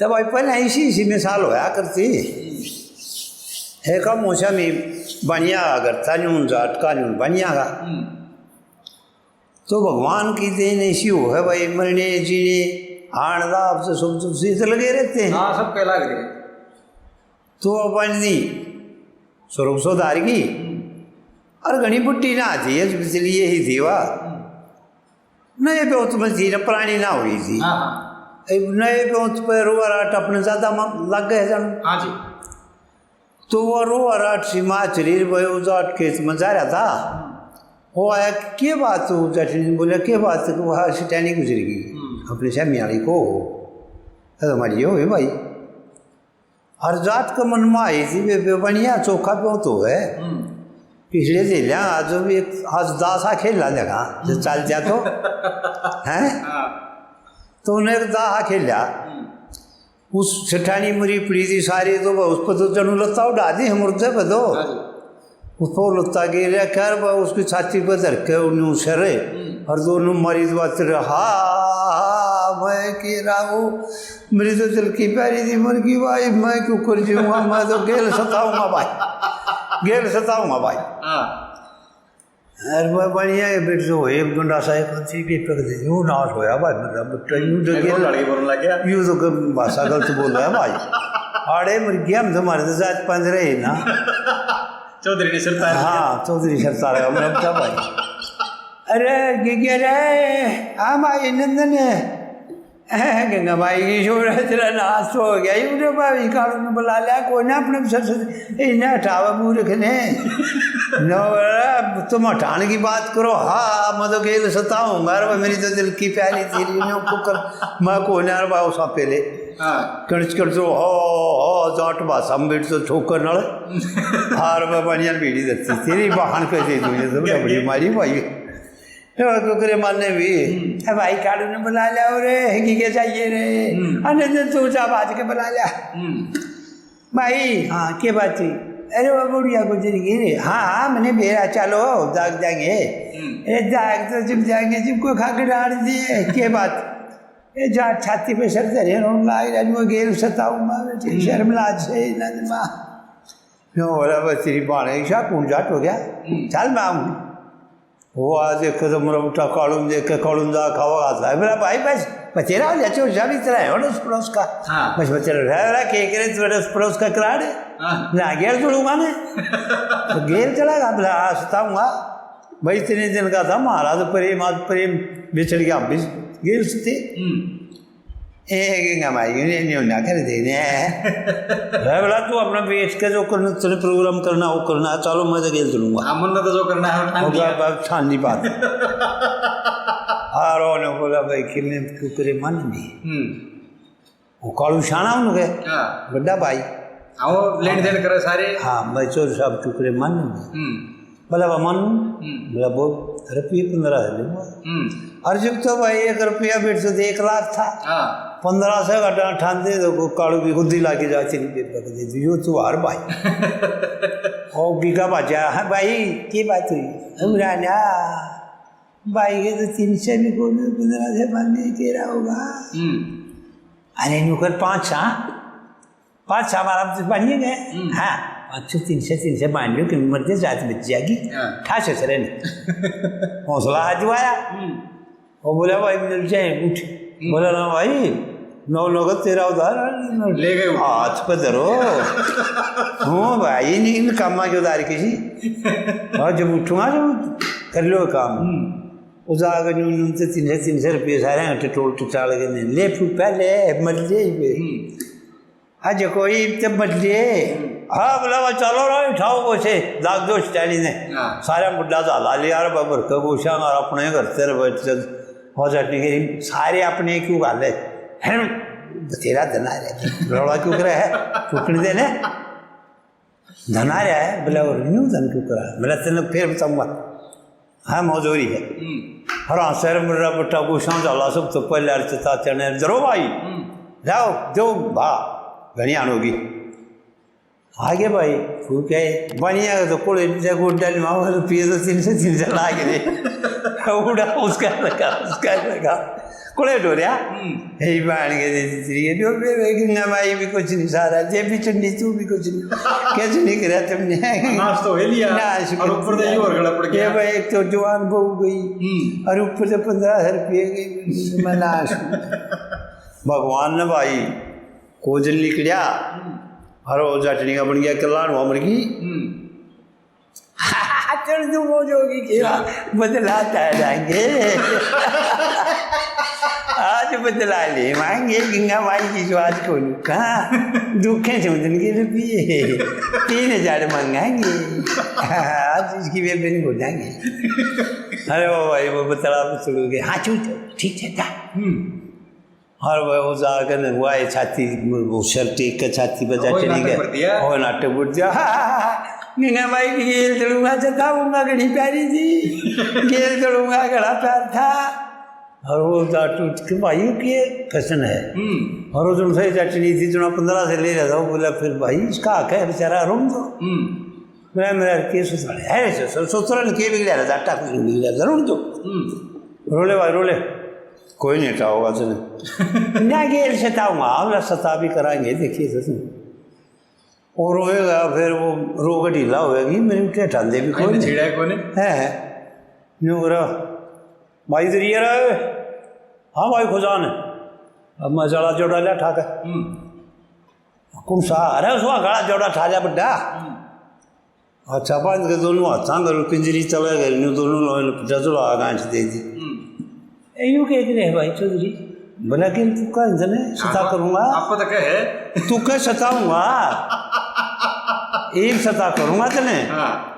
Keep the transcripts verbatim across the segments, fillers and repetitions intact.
भाई, पहले इसी इसी मिसाल होया करती। एक मौसमी बनिया करता न्यून जाट का न्यून बनिया का। तो भगवान की देन ऐसी हो है भाई, मरने जीने आन लाभ से सुख दुख से तो लगे रहते हैं। हाँ, सब पहला लगे। तो अपन दी स्वरूप सुधार की। और घनी बुढ़ी ना थी, इस बिजली यही थी वा। नए पे उत्पन्न थी ना, पुरानी ना हुई थी। हाँ, हाँ। अब नए पे उत्पन्न रोआ राट अपने ज्यादा म-, लग गए जान। हाँ जी। तो वो रोआ राट सी माँ चली रही, वो जाट खेत में जा रहा था। वो आया कि, "के बात हो?" जटनी बोले, "के बात है?" वो सिटानी गुजर गई। हम्म। अपने सामी वाली को हो। अरे मरियो है भाई। हर जात के मन में आई थी, वे, वे बनिया चोखा क्यों तो है। हम्म। पिछले झेलिया आज भी एक, आज दासा खेला देखा, जो चल जा तो। हैं? हाँ। तो उन्हें एक दासा खेला। हम्म। उस सेठानी मरी पड़ी थी सारी, तो उस पर तो जणू लत्ता उड़ा दी, मुर्दे पे तो। हाँ जी। उस पर लत्ता गिर रहा, खैर, वह उसकी छाती पर धर के उन्हें उसे रहे। हम्म। और दोनों मरीज बात रहे, "हा, हा, हा, मैं के रहा हूँ, मेरी तो दिल की प्यारी थी, मर गई भाई, मैं क्यों कर जीऊँगा, मैं तो गेल सताऊँगा भाई, गेल सताऊँगा भाई।" हाँ। अरे मैं बढ़िया है, बेट जो है, एक डंडा सा एक अच्छी भी पक दे, यूं नाश होया भाई, मेरा बेटा, यूं तो हम्म, गेल, लड़ाई बोलने लग गया। यूं तो ग-, भाषा गलत बोल रहा है भाई। आड़े मर गया, हम तुम्हारे तो जात पंज रहे ना। चौधरी ने सरदार। हाँ, चौधरी सरदार है, हमने बता भाई। अरे, गिगे रे, हाँ भाई, नंदन है। गंगा माई की छोड़, तेरा नाश तो हो गया। ये उठे भाई, कालू ने बुला लिया, कोई ना अपने सर से, इन्हें हटावे मूर्ख ने। नो, तुम हटाने की बात करो। हाँ, मैं तो गेल सताऊंगा। अरे, मेरी तो दिल की प्यारी थी, न्यू कुकर, मैं कोई ना, अरे, बाबू साहब पहले। हाँ। कणच कणच, हो, हो, जाट भाषा में बैठ तो ठोकर नाल। हार में बनियान बीड़ी देती, तेरी बहन के दे दूँ, ये तो बड़ी मारी भाई। ए, कुकरे माने भी। हम्म। ए, भाई कालू ने बुला लिया, और है की के चाहिए रे? हम्म। अने तो तू जा बाज के बुला लिया। हम्म। भाई, हाँ, के बात थी? अरे, वो बुढ़िया गुजर गई रे। हाँ, हाँ, मैंने बेरा, चलो, जाग जाएंगे। हम्म। ए, जाग तो जिम जाएंगे, जिम को खा के डाल दिए। के बात? ए, जा छाती पे सर धरे, रोन लाग रहा, मैं गेल सताऊंगा, हम्म। शर्म लाज से, ना दिमाग। नो, बोला, बस तेरी बाण है, ईशा कौन जाट हो गया? हम्म। चल, मैं आऊँ। वो आज एक कदम रबटा कालू देख के कालू दा खावा हाथ लाए। बोला, भाई, बस बतेरा हो जा, चोर जा भी तेरा है, अड़ोस पड़ोस का। हाँ। बस बतेरा रह रहा, के करे, तू अड़ोस पड़ोस का कराड़। हाँ। ना गेल जुड़ूंगा ने। तो गेल चला गया, बोला, हाँ, सताऊंगा। भाई, इतने दिन का था महाराज प्रेम, आज प्रेम बिछड़ गया, हम भी गेल सते। हम्म। ए, गंगा माई, ये नहीं होना कर देने। भाई, बोला, तू अपना बैठ के जो करना, तूने प्रोग्राम करना, वो करना, चलो, मैं तो गेल चलूंगा। हाँ, मन तो जो करना है, ठान वो लिया। बात, बात ठान ली बात। हारो ने बोला, भाई, किन्ने क्यों करे मन नहीं। हम्म। वो कालू शाना उनके, हाँ। बड़ा भाई। हाँ, वो लेन देन करे सारे। हाँ, भाई, चोर साहब क्यों करे मन नहीं। हम्म। बोला, "बा, मानू?" हम्म। बोला, "बोल।" "रुपये पन्द्रह सौ लूंगा।" हम्म। और जब तो भाई एक रुपया बैठ से एक लाख था। हाँ। पन्द्रह सौ का डांट ठान दे, तो कालू की गुद्दी लागी जा, "तेरी बेबे को दे दी, यो तू हार भाई।" और गीगा बाजा, "हाँ भाई, की बात हुई?" "हमरा ना भाई के तो तीन सौ भी कोई नहीं, पन्द्रह सौ बांध के तेरा होगा।" हम्म। अरे न्यू कर पाँच सौ। पाँच सौ हमारा तो बांधिए गए। हम्म। हाँ, पाँच सौ, तीन सौ, तीन सौ बांध लो, कि मर दे, जात बच जाएगी। हाँ। ठास से रहने। हौसला आज आया। हम्म। वो बोला, "भाई, मिल जाए, उठ।" हम्म। बोला, "ना भाई, नौ नौ का तेरा उधार है, ले गए। हाथ पे धरो।" हूँ भाई, इन, इन कामा के उधार किसी। और जब उठूंगा, जब कर लो काम। हम्म। वो जाके न्यू, न्यू तो तीन सौ, तीन सौ रुपये सारे टटोल टटाल के ने ले, फिर पहले मर जाए। हम्म। आज कोई इतने बदलिए। हाँ, बोला, "वो चलो रे, उठाओ गोसे, दाग दो स्टाइल ने।" हाँ। सारा मुड्ढा झाला लिया, और भर के गोसा, और अपने घर तेरे बैठ के, हो जाने के, सारे अपने क्यों गाले, हैं, बतेरा धना रहे, रौला क्यों करे है, फूकने देने, धना रहा है, बोला, "और न्यू धन क्यों करा?" बोला, "तेने फिर बताऊंगा।" हाँ, मौजूरी है। हम्म। हरा सर मुर्रा बट्टा गोसा झाला सब तो पहले अर्चता चने, "जरो भाई, हम्म। जाओ, दो भा, घणी आन होगी।" आगे भाई, तू क्या है? बनिया तो कोले पीछे गोड्डा निभाओ, तो पिए तो तीन सौ, तीन सौ लाग रहे। उड़ा, उसका लगा, उसका लगा। कोले डोरिया। हम्म। हे बाण के दे दी तेरी, डोबे वे गंगा माई भी कुछ नहीं, सारा जे भी चंडी तू भी कुछ नहीं। कैसे नहीं करा तुमने? नाश तो हो लिया। नाश और ऊपर से ये और गला पड़ गया। ये भाई, एक तो जवान बहू गई हम्म। और ऊपर से पन्द्रह सौ रुपये गई, मैं नाश। भगवान ने भाई कोजन लिकड़िया। हम्म। और वो जटनी का बन गया कल्याण हुआ मर गई। हम्म। चल तू मौज होगी क्या? बदला तारांगे। आज बदला ले मांगे गंगा माई की जो आज को लुका। दुखे से उदन के रुपये तीन हजार मांगेंगे। आज इसकी बेबे नहीं बोलेंगे। अरे वो भाई, वो बतला, बतलू के, हाँ, चुप, चुप, ठीक है, जा। हम्म। और वो, वो जाकर ने हुआ है छाती, वो सर टेक के छाती पे जा ओए, चढ़ी नाटक गए। कर दिया। और नाटक बुझ जा। गंगा माई की गेल चढ़ूंगा, जताऊंगा घड़ी प्यारी थी। गेल चढ़ूंगा, घड़ा प्यार था। और वो जा टूट के भाई के फैशन है। हम्म। और वो जो सही चटनी थी, जो पन्द्रह से ले रहा था, वो बोला, "फिर भाई, इसका हक है, बेचारा, रोन दो।" हम्म। मैं, मेरा केस उतारे। है ससुर, ससुर ने के बिगड़ा रहा था, कुछ नहीं बिगड़ा, जरूर दो। हम्म। रोले भाई, रोले। कोई नहीं हटाओगा तने। ना गेल सताऊंगा, आवला सता भी कराएंगे, देखिए तो तुम। और रोएगा, फिर वो रो के ढीला होएगी, मेरे उठे ठांदे भी कोई नहीं। छेड़ा है कोने? है, है। न्यू करा, "भाई, इधर ये रहा है।" "हाँ भाई, खुजान है।" अब मैं जड़ा जोड़ा लिया ठाकर। हम्म। कौन सा? अरे, उसका गला जोड़ा ठा लिया बड्डा। हम्म। अच्छा, बांध के दोनों हाथां कर पिंजरी तले कर, न्यू दोनों लोग ने पुट्ठा चढ़ा गांठ दे दी। हम्म। ए, यूं कह के रहे भाई चौधरी, भला कि तू कह जने सता हाँ, करूंगा। आपको तो कहे। तू कह सताऊंगा। एक सता करूंगा तने। हाँ।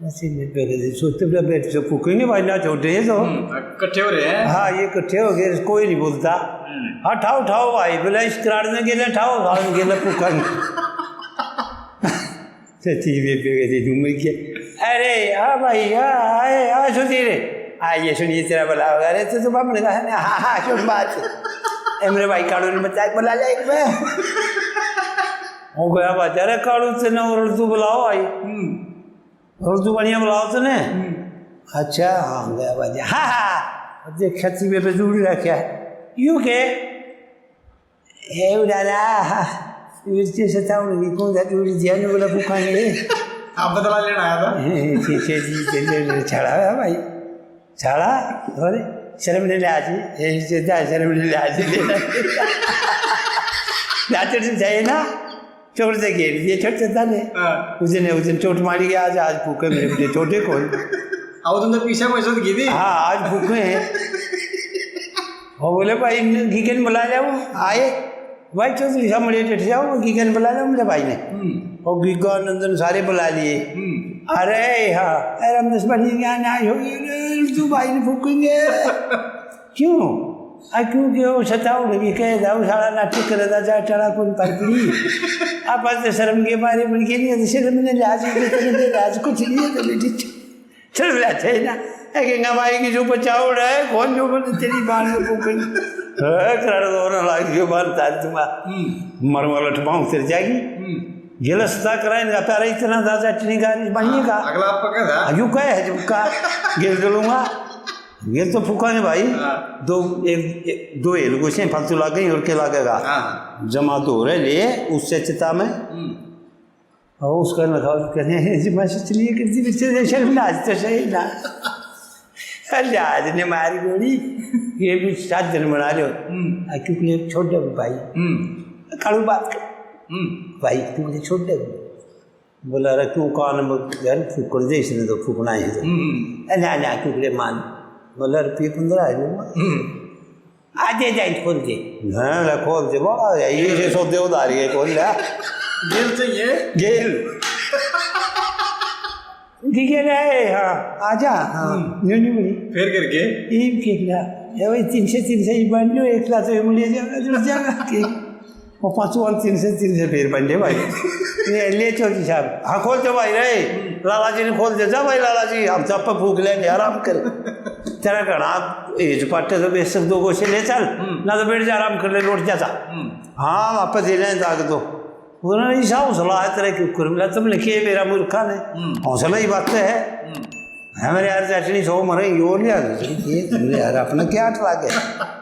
ऐसे में पहले से सोचते, "बेटा, बेटे से फूकेंगे भाई, ना छोटे हैं तो।" हम्म, इकट्ठे हो रहे हैं। हाँ, ये इकट्ठे हो गए, कोई नहीं बोलता। हम्म। हाँ, ठाओ, ठाओ भाई, बोला, "इस कराड़ में गेले ठाओ, भाव में गेले फूकेंगे।" तो ठीक बेबे कहते, "झूमर के, अरे, हाँ भाई, हाँ, आए, हाँ, सुधीर, आ, ये सुनिए, तेरा भला होगा।" अरे, तो, तो बाप ने कहा, "हाँ, हाँ, सुन बात। ए, मेरे भाई कालू ने बताया, बुला ले एक बार।" हो गया बात, "अरे, कालू, तेने और तू बुलाओ आई।" हम्म। और तू बढ़िया बुलाओ तने? हम्म। अच्छा, हाँ, गया बाजा। हाँ, हाँ। और देख, खच्ची में पे जूड़ी रखा है। यूं के? ए, उड़ाला, हाँ। मिर्ची से था, उड़नी कौन सा जूड़ी दिया, ने बोला, "भूखा नहीं।" आप बदला लेना आया था? ए, ठीक है जी, चलिए, मेरे छाड़ा है भाई। छाड़ा, और शर्म नहीं ले आज। ए, से जा, शर्म नहीं ले आज। लाचड़ से जाए ना। चोट से घेर दिए, छोटे दाने। हाँ। उस दिन, उस दिन चोट मारी गया, आज, आज फूके मेरे बेटे, चोटे कौन? आ, वो तुम तो पीछे में चोट की थी। हाँ, आज फूके हैं। वो बोले, "भाई, गीगन बुला ले।" वो आए, "भाई चौधरी साहब, मड़े बैठ जाओ, गीगन बुला ले मेरे भाई ने।" हम्म। और गीगा नंदन सारे बुला लिए। हम्म। अरे हाँ, अरे हम दस बजे यहाँ ना हो, तू भाई ने फूकेंगे। क्यों? आ, क्योंकि वो सताओ लगी, कहे, "जाओ, साला नाटक करे, जा, जा, टड़ा कौन पर पड़ी?" आप आज तो शर्म के मारे बन के नहीं, तो शर्म ने लाज, शर्म ने लाज कुछ नहीं है, तो बेटी, चल, चल, अच्छा है ना। ए, गंगा माई की जो बचाओ है, कौन जो बोले, तेरी बाण में फूकन। ए, कर दो ना, लाग जो बाण तार दूंगा। हम्म। मरवा लठ पाऊं, सिर जाएगी। हम्म। गिलस दा करा इनका प्यारा इतना ज्यादा चटनी का नहीं बनिएगा। हाँ, अगला आपका क्या था? यूं कहे है जो का, गिल डलूंगा। ये तो फूका है भाई। हाँ। दो, एक, एक, दो हेल गोशे फालतू लाग गई और के लागेगा? हाँ। जमा तो हो रहे ले उससे चिता में। हम्म। और उसका लगा कहने हैं, "जी मैं सोच लिए कि जी बच्चे से शर्म ना, आज तो सही ना।" अरे आज ने मारी गोली, ये भी सात दिन बना लो। हम्म। आ, क्योंकि ये छोड़ दे भाई। हम्म। कालू बात कर। हम्म। भाई, क्योंकि छोड़ दे। बोला, "अरे क्यों कान में यार फूकण दे, इसने तो फूकना ही है।" हम्म। "ए, ना, ना, क्यों ले मान।" बोला, "रुपये पन्द्रह है लूंगा।" हम्म। "आ दे, जाए खोल दे।" "हाँ, ले खोल दे।" "वाह, ये, ये सौदे उधारी है, खोल ले।" गेल चाहिए? गेल। ठीक है रे, हाँ, आजा, हाँ, हम्म। New, new, new. फिर करके? ये खेल रहा। ये वही तीन सौ, तीन सौ ही बन लो, एक लाख तो ये मिल जाएगा, जुड़ जाएगा। ठीक। वो पाँचों वाले तीन सौ, तीन सौ फिर बन ले भाई। ये ले चौधरी साहब। हाँ, खोल दो भाई रे। लाला जी ने खोल दे। जा भाई लाला जी, हम तो आप फूक लेंगे, आराम कर। तेरा घना एज पाटे तो बेशक दो गोशे ले चल, हम्म। ना तो बैठ जा, आराम कर ले, लौट जा, जा। हम्म। हाँ, वापस ले लें जाके तो। उन्होंने ऐसा हौसला है तेरे क्यों कर मिला, तुमने किए मेरा मूर्खा ने। हम्म। हौसला ही बात है। हम्म। हमारे यार चटनी सौ मरे, यो लिया दो, ये तुमने यार अपना क्या अट लागे?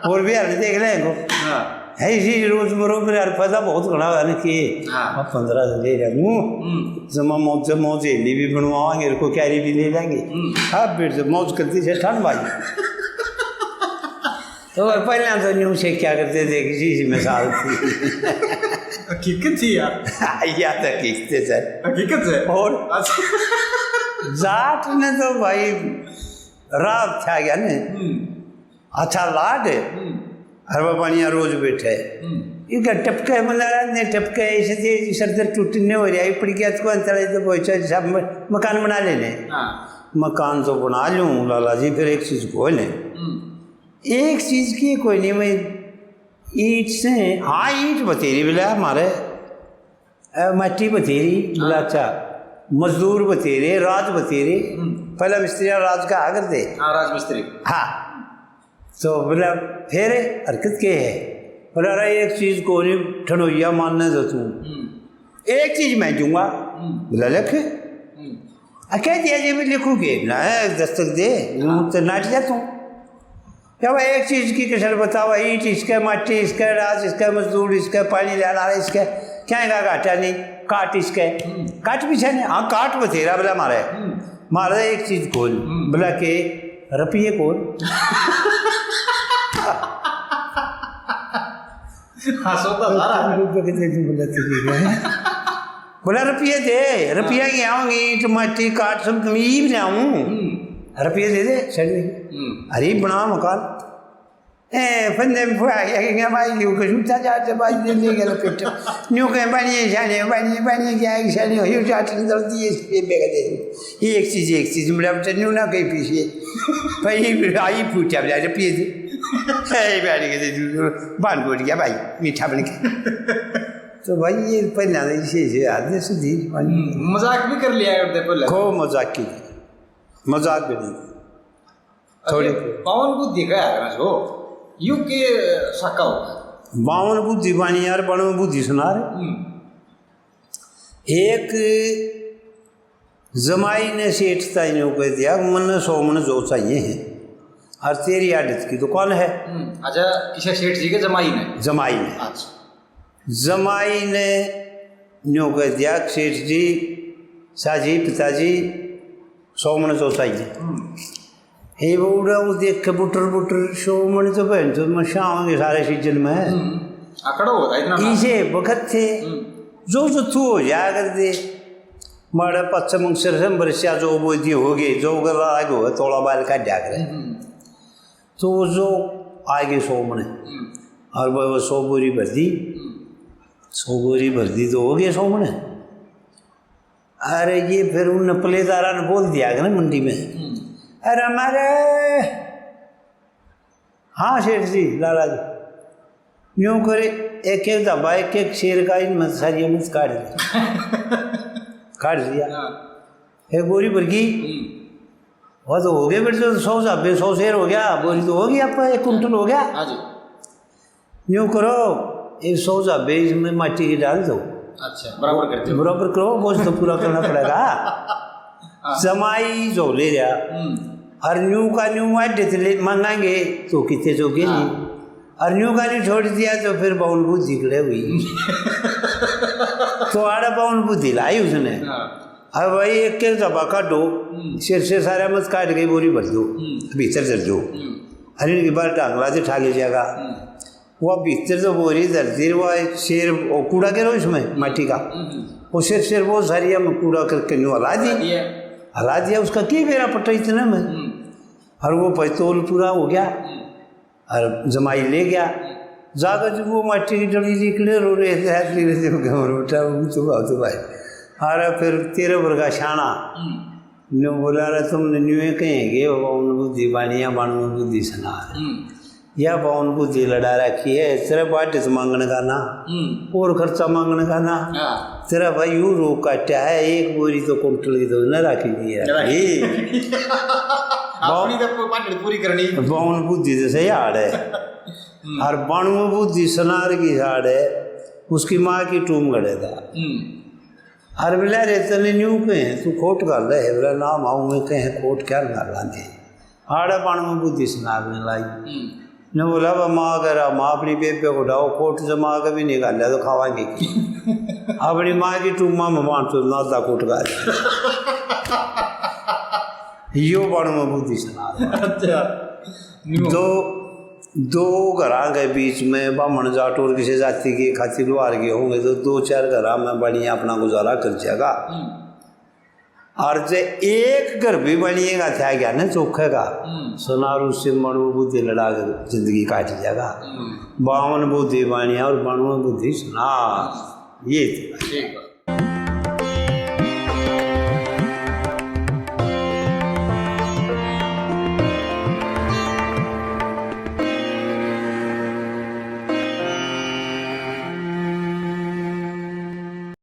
और भी यार देख लेंगे। हाँ। है इसी रोज बरोबर यार, फायदा बहुत घना है ना कि हाँ। अब पन्द्रह ले रहा हूँ। हम्म। जमा मौज, जमा मौज हेली भी बनवाएंगे, को क्यारी भी ले लेंगे। हम्म। अब फिर से मौज करती से ठंड भाई। तो पहले तो न्यू से क्या करते थे, किसी से मिसाल थी। हकीकत थी यार। या तो हकीकत है सर। हकीकत है? और? अच्छा। जाट ने तो भाई रात छा गया ने। हम्म। अच्छा लाड है। हम्म। हर बाबा यहाँ रोज बैठे। हम्म। इनका टपके, मतलब, ने टपके, ऐसे थे, सर से टूटने हो रहा है, पड़ गया, तो अंतर है, तो वो चल, सब म-, मकान बना लेने। हाँ। मकान तो बना लूँ, लाला जी, फिर एक चीज को ले। हम्म। एक चीज की कोई नहीं, मैं ईंट से, हाँ, ईंट बतेरी बोला हमारे, अ, मट्टी बतेरी बोला, हाँ। अच्छा, मजदूर बतेरे, राज बतेरे। हम्म। पहला मिस्त्री राज का आगर दे। हाँ, राज मिस्त्री। हाँ। तो बोला, फिर हरकत के है? बोला, अरे, एक चीज को नहीं, ठंडोइया मानने दो तू। हम्म। एक चीज मैं दूंगा। हम्म। बोला, लिख। हम्म। आ, कह दिया जी, मैं लिखूंगे ना, दस्तक दे, हाँ। तो नाट जा तू। क्या भाई, एक चीज की कसर बताओ, ईंट इसके, माटी इसके, राज इसके, मजदूर इसके, पानी लेने वाला इसके, क्या का घाटा नहीं, काट इसके, हम्म। काट पीछे नहीं, हाँ, काट बतेरा बोला मारे। हम्म। मारे एक चीज खोल, हम्म। बोला के रुपये खोल। हाँ, सौदा सारा। रुपये के दे दूं, बोला, ठीक है। बोला, रुपये दे, रुपया हाँ। की आऊंगी, ईंट माटी काट सब तुम ई भी लाऊं। हम्म। रुपये दे दे, चल दे। हम्म। अरे, बना मकान। ए, फंदे में फुआ गया कि क्या भाई, यूं कुछ उठा जाते, भाई, दे ले गया लपेट। न्यू कहे, बनिए, शाने, बनिए, बनिए, क्या एक शाने हो, यूं जाट ने दर्द दिए, ये बेगा दे। ये एक चीज, एक चीज, मतलब, तो न्यू ना कहीं पीछे। भाई, आई फूटा, बोला, रुपये दे। ए, बैठ के दे, बांध बोल गया भाई, मीठा बन के। तो भाई, ये पहला इसे, इसे याद है, सुधीर भाई। हम्म, मजाक भी कर लिया करते पहले। खूब मजाक की, मजाक भी नहीं। अच्छा, थोड़ी। बावन बुद्धि का है ना जो, यू के साका होगा? बावन बुद्धि बानी यार, बावन बुद्धि सुना रहे। हम्म। एक जमाई ने सेठ ताई ने कह दिया, "मन्ने सौ मण जौ चाहिए है, और तेरी आदत की दुकान है।" हम्म, अच्छा, किसे सेठ जी के जमाई ने? जमाई ने। अच्छा। जमाई ने न्यू कह दिया, "सेठ जी, साजी, पिताजी, सौ मण जौ चाहिए।" हम्म। हे बूढ़ा, वो देख के बुटर बुटर, "सौ मण तो बहन तो मशा होंगे सारे सीजन में।" हम्म, आकड़ो होता इतना ना। इसे बखत थे, हम्म। जो जो तू हो जाया कर दे। माड़े पश्चिम मंगसर से बरसिया जो बोझ दी हो गए, जो गला आगे हो, तोला बाल काट दिया करे। हम्म। तो वो जो आ गए सौ मण। हम्म। और वो, वो सौ बोरी भर दी। हम्म। सौ बोरी भर दी तो हो गए सौ मण। अरे, ये फिर उन पलेदारा ने बोल दिया कि ना मंडी में, हम्म। "अरे, हमारे, हाँ सेठ जी, लाला जी, न्यू करे, एक एक धब्बा, एक एक शेर का इन मत सारी मत काट दे।" काट दिया। हाँ। एक बोरी भर गई। हम्म। वो तो हो गए, फिर तो सौ झाबे, सौ शेर हो गया, बोरी तो हो गई, आप एक कुंटल हो गया। हाँ जी। न्यू करो, एक सौ झाबे इसमें माटी की डाल दो। अच्छा, बराबर कर दो। बराबर करो, बोझ तो पूरा करना पड़ेगा। हाँ। जमाई जो ले रहा। हम्म। और न्यू का न्यू आडे ते ले मांगेंगे, तो कितने जोगे हाँ। नहीं। और न्यू का न्यू छोड़ दिया, तो फिर बावन बुद्धि खड़े हुई। तो आड़ा बावन बुद्धि लाई उसने। हाँ। अब भाई, एक एक दबा काटो, हम्म। सिर से सारा मत काट के बोरी भर दो, हम्म। भीतर धर दो। हम्म। अरे, इनकी बार टांगला से ठा ले जाएगा। हम्म। वो भीतर तो बोरी धरती, वो एक शेर, वो कूड़ा के रो इसमें, माटी का। हम्म। वो शेर, शेर वो सारी हम कूड़ा करके न्यू हला दी। हला दिया। हला दिया, उसका की बेरा पटा इतने में। हम्म। और वो भाई तोल पूरा हो गया। हम्म। और जमाई ले गया। जाकर जब वो माटी की डली निकले, रो रहे थे, हाथ ले रहे थे, "घबरो बेटा, वो तो बात तो भाई।" अरे फिर तेरे वर्गा शाना। हम्म। न्यू बोला, "अरे तुमने न्यू ही कहेंगे, बावन बुद्धि बानिया, बावन बुद्धि सुना।" हम्म। या बावन बुद्धि लड़ा रखी है, तेरे बाटे से मांगने का ना, हम्म। और खर्चा मांगने का ना। हाँ। तेरा भाई यू रोग काटा है, एक बोरी तो कुंटल की तो न रखी नहीं है। रखी। अपनी तो बाटे पूरी करनी। बावन बुद्धि जैसे यार है। हम्म। और बाणुओ बुद्धि सनार की झाड़ है, उसकी माँ की टूम गड़े था। हम्म। अरे बोला, रे तने न्यू कहे, तू खोट कर ले, बोला, ना माऊ में कहे खोट क्या ना लांदे। आड़े पाण में बुद्धि सुनार ने लाई। हम्म। ने बोला, "बा, माँ कह रहा, माँ अपनी बेबे को डाओ, खोट जमा के भी निकाल लिया तो खावांगे की?" अपनी माँ की टूमा में मार तो नादा खोट का। यो पाण में बुद्धि सुनार। अच्छा। न्यू। दो, दो घरां के बीच में बामण जाट और किसी जाति के खातिर लोहार के होंगे, तो दो चार घरां में बनिया अपना गुजारा कर जाएगा। हम्म। और जे एक घर भी बनिएगा, था गया ना चोखे का, हम्म। सुनारू सिमण वो बुद्धि लड़ा के जिंदगी काट जाएगा। हम्म। बावन बुद्धि बाणिया और बावन बुद्धि सुनार। ये थी बात। ठीक है।